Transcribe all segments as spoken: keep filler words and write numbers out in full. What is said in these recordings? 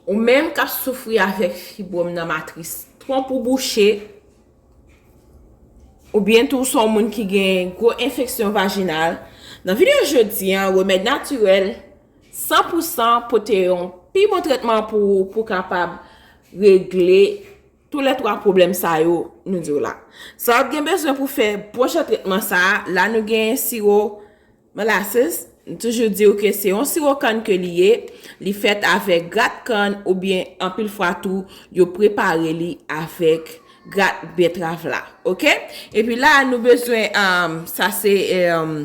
Ou menm k ap soufri avèk fibwòm nan matris twonp ou bouche, oubyen tou w se yon moun ki gen gwo enfeksyon vajinal, nan videyo jodi a, remèd natirèl san pou san pote yon pi bon tretman pou ou, pou w kapab regle tou lè twa pwoblèm sa yo nou di w la. Sa w ap gen bezwen pou fè bon jan tretman sa a, la nou gen siwo molasses, m toujou di w ke se yon siwo kann ke li ye, li fèt avèk grat kann oubyen anpil fwa tou, yo prepare li avèk grat betrav la, oke? Epi la, nou bezwen, um, sa se, um,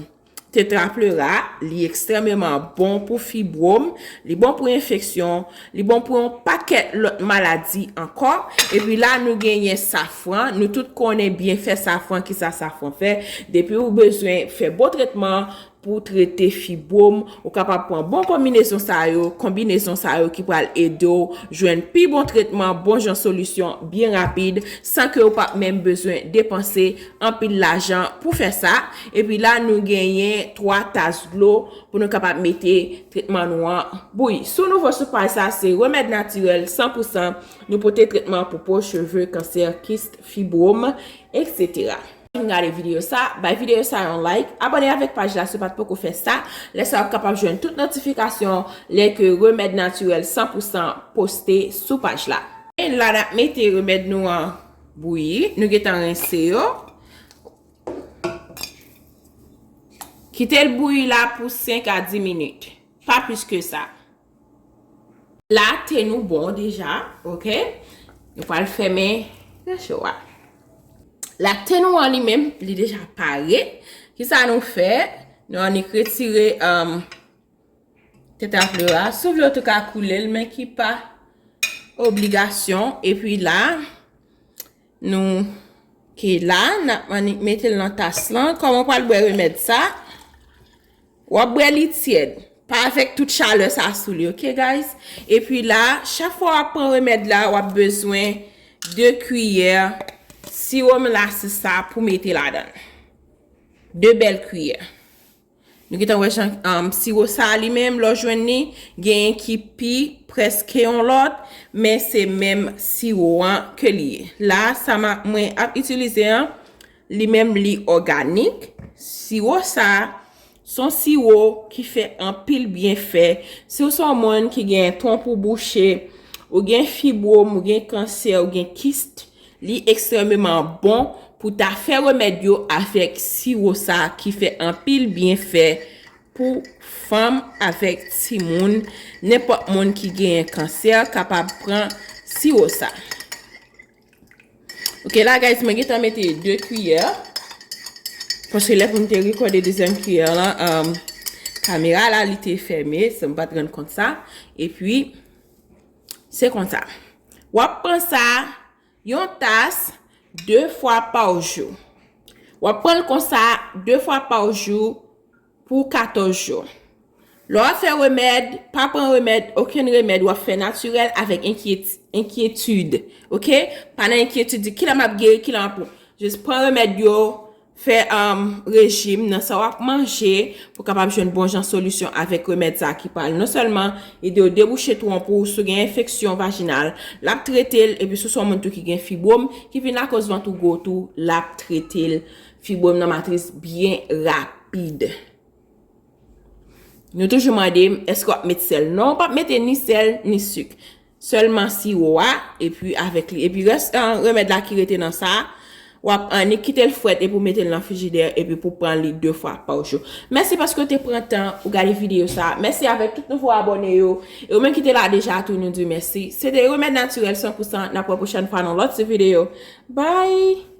tetraplera, li ekstrèmeman bon pou fibwòm, li bon pou enfeksyon, li bon pou yon pakèt lòt maladi ankò. Epi la, nou genyen safran. Nou tout konnen byenfè safran, kisa safran fè. Depi ou bezwen fè bon tretman pou trete fibwòm, ou kapab pran bon konbinezon sa yo, konbinezon sa yo ki pral ede w jwenn pi bon tretman, bon jan solisyon, byen rapid, san ke ou p ap menm bezwen depanse anpil lajan pou fè sa. Epi la, nou genyen twa tas dlo pou nou kapab mete tretman nou an bouyi. Si w nouvo sou paj sa, se remèd natirèl san pou san. Nou pote tretman pou po, cheve, kansè, kis, fibwòm, etsetera. Fin gade videyo sa, bay videyo sa yon like, abòne avèk paj la si w pa t poko fè sa. Lè sa w ap kapab jwenn tout notifikasyon lè ke remèd natirèl san pou san poste sou paj la. E la n ap mete remèd nou an bouyi, nou gentan rense yo. Kite l bouyi la pou senk a dis minit, pa plis ke sa. La te nou bon deja, oke? Nou pral fèmen recho a. La te nou an li menm, li deja pare. Kisa nou fè? Nou annik retire, um, tetraplera. Si w vle w tou ka koule l, men ki pa obligasyon. Epi la, nou ke la, n ap annik mete l nan tas lan. Kòman w pral bwè remèd sa? W ap bwè li tyèd. Pa avèk tout chalè sa sou li, oke, guys? Epi la, chak fwa w ap pran remèd la, w ap bezwen de kiyè siwo molasses sa pou mete ladan l. De bèl kiyè. Nou gentan wè jan, um, siwo sa li menm, lè w jwenn li, genyen ki pi prèske yon lòt, men se menm siwo an ke li ye. La, sa m a, mwen ap itilize an, li menm li òganik. Siwo sa, se yon siwo ki fè anpil byenfè. Si w se yon moun ki gen twonp ou bouche, ou gen fibwòm, ou gen kansè, ou gen kis, li ekstrèmeman bon pou ta fè remèd yo avèk siwo sa ki fè anpil byenfè pou fanm avèk timoun. Nenpòt moun ki genyen kansè kapab pran siwo sa. Ok, la, guys, mwen gentan mete de kiyè. Paske lè pou m te rekòde dezyèm kiyè lan, um, kamera la, li te fèmen, se m pa t rann kont sa. Epi, se konsa. W ap pran sa, yon tas, de fwa pa jou. W ap pran l konsa, de fwa pa jou, pou katòz jou. Lè w ap fè remèd, pa pran remèd, okenn remèd w ap fè natirèl avèk enkyet-, enkyetid, oke? Pa nan enkyetid di kilè m ap geri, kilè m ap, jis pran remèd yo, fè, um, rejim nan sa w ap manje pou kapab jwenn bon jan solisyon avèk remèd sa ki pral non sèlman ede w debouche twonp ou, si w gen enfeksyon vajinal, l ap trete l, epi si w se yon moun tou ki gen fibwòm, ki vin lakòz vant ou gwo tou, l ap trete l, fibwòm nan matris byen rapid. Nou toujou mande m, èske w ap met sèl? Non, w p ap mete ni sèl, ni sik. Sèlman siwo a, epi avèk li. Epi rès, ah, remèd la ki rete nan sa, w ap annik kite l frèt epi w mete l nan frijidè epi pou pran li de fwa pa jou. Mèsi paske w te pran tan ou gade videyo sa. Mèsi avèk tout nouvo abòne yo. E ou menm ki te la deja tou, nou di mèsi. Se te remèd natirèl san pou san. N ap wè pwochèn fwa nan lòt ti videyo. Bye!